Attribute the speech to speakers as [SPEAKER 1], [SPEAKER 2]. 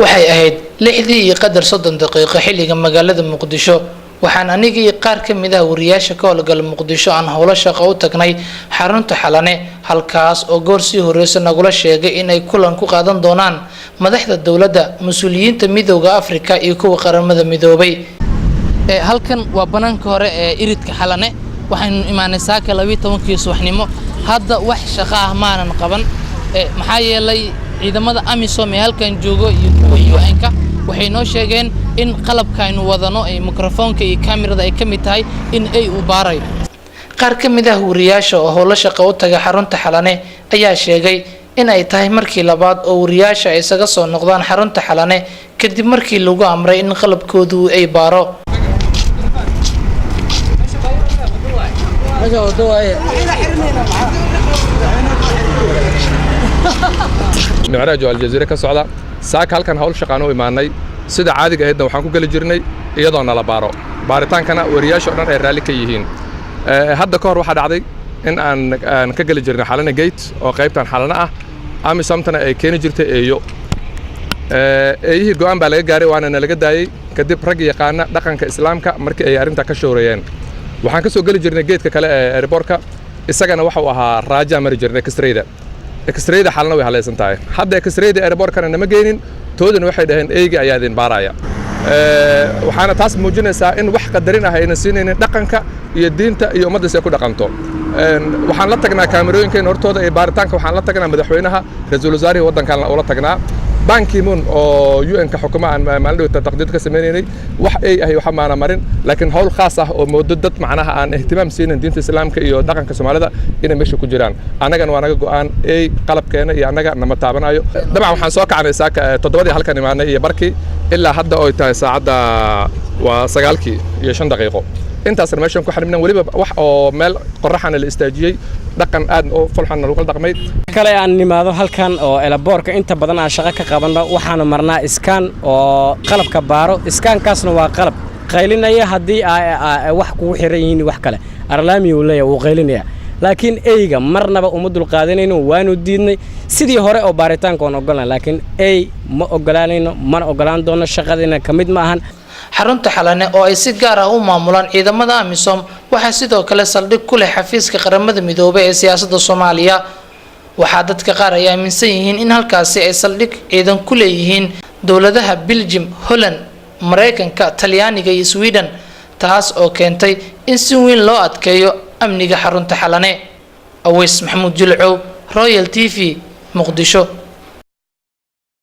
[SPEAKER 1] Waxay ahayd 6:30 xilliga magaalada Muqdisho. Waxaan aniga iyo qaar ka mid ah wariyaasha ka howlgala Muqdisho aan howlo shaqo u tagnay xarunta Xalane, halkaas oo goor sii horeysa nagula sheegay inay kulan ku qaadan doonaan madaxda dowladda, mas-uuliyiinta Midowga Afrika iyo kuwa Qaramada Midoobay. Halkan waa banaanka hore ee iridka Xalane. Waxaynu imaanay saaka 12-kii subaxnimo. Hadda wax shaqo ah maanan qaban, maxaa yeelay ciidamada AMISOM ee halkan joogo iyo kuwa UN-ka waxay noo sheegeen in qalabka aynu wadano ee mikrofoonka iyo kamerada ay ka mid tahay in ay uu baarayo. Qaar ka mid ah wariyaasha oo howlo shaqo u taga xarunta Xalane ayaa sheegay in ay tahay markii labaad oo wariyaasha ay isaga soo noqdaan xarunta Xalane, kadib markii lagu amray in qalabkoodu ay baaro.
[SPEAKER 2] Micraaj oo Aljaziire ka socda. Saaka halkan hawl shaqaan u imaanay. Sida caadiga ahaydna waxaan ku geli jirnay iyadoo nala baaro, baaritaankana wariyaasha o dhan ay raalli ka yihiin. Hadda ka hor waxaa dhacday in aan ka geli jirnay Xalana Gate oo qaybtan Xalana ah, AMISOMtana ay keeni jirtay eeyo. Eeyihii go'aan baa laga gaaray, waana nalaga daayey kadib rag yaqaana dhaqanka Islaamka markii ay arrintaa ka showrayeen. Waxaan ka soo geli jirnay gate-ka kale ee airport-ka, isagana waxuu ahaa raajaa mari jirnay x-ray-da. X-ray-da Xalana way halaysan tahay. Hadda x-ray-da airport-kana nama geynin, toodana waxay dhaheen eyga ayaa idin baaraya. Waxaana taas muujinaysaa in wax qadarin ah ayna siinaynin dhaqanka iyo diinta iyo ummadda si ay ku dhaqanto. Waxaan la tagnaa kaamirooyinkeena hortooda iyo baaritaanka. Waxaan la tagnaa madaxweynaha, ra-iisul wasaarihii waddankan ula tagnaa, Ban Ki-moon oo UN-ka xukuma aan maalin dhowta taqdiid ka sameynaynay. Wax ay ahay waxa maana marin, laakiin hawl khaas ah oo moodo dad macnaha aan ihtimaam siinin diinta Islaamka iyo dhaqanka Soomaalida inay meesha ku jiraan. Annagana waa naga go'aan, ey qalabkeena iyo annaga nama taabanayo. Dabcan waxaan soo kacnay saaka 7-dii, halkan imaanay iyo barkii, ilaa hadda oy tahay saacadda waa 9:05. Intaasna meeshan ku xanibnan, weliba wax oo meel qorraxana la istaajiyey, dhaqan aad u fulxanna lagu dhaqmay.
[SPEAKER 3] Kale aan nimaado halkan oo airport-ka, inta badan aan shaqo ka qabanno, waxaanu marnaa scan oo qalabka baaro. Scan-kaasna waa qalab qaylinaya haddii wax kugu xiran yihiin, wax kale alarm-i uu leeyahay, wuu qaylinaya. Laakiin eyga marnaba uma dulqaadanayno, waanu diidnay. Sidii hore oo baaritaanka oon ogolnay, laakiin ey ma ogolaanayno, mana ogolaan doono, shaqadiina ka mid ma ahan.
[SPEAKER 1] Xarunta Xalane oo ay si gaar ah u maamulaan ciidamada AMISOM waxaa sidoo kale saldhig ku leh xafiiska Qaramada Midoobay ee siyaasadda Soomaaliya. Waxaa dadka qaar ay aaminsan yihiin in halkaasi ay saldhig ciidan ku leeyihiin dowladaha Biljim, Holland, Mareykanka, Talyaaniga iyo Sweden, taas oo keentay in si weyn loo adkeeyo amniga xarunta Xalane. Aweys Maxamuud Jilcow, Royal TV, Muqdisho.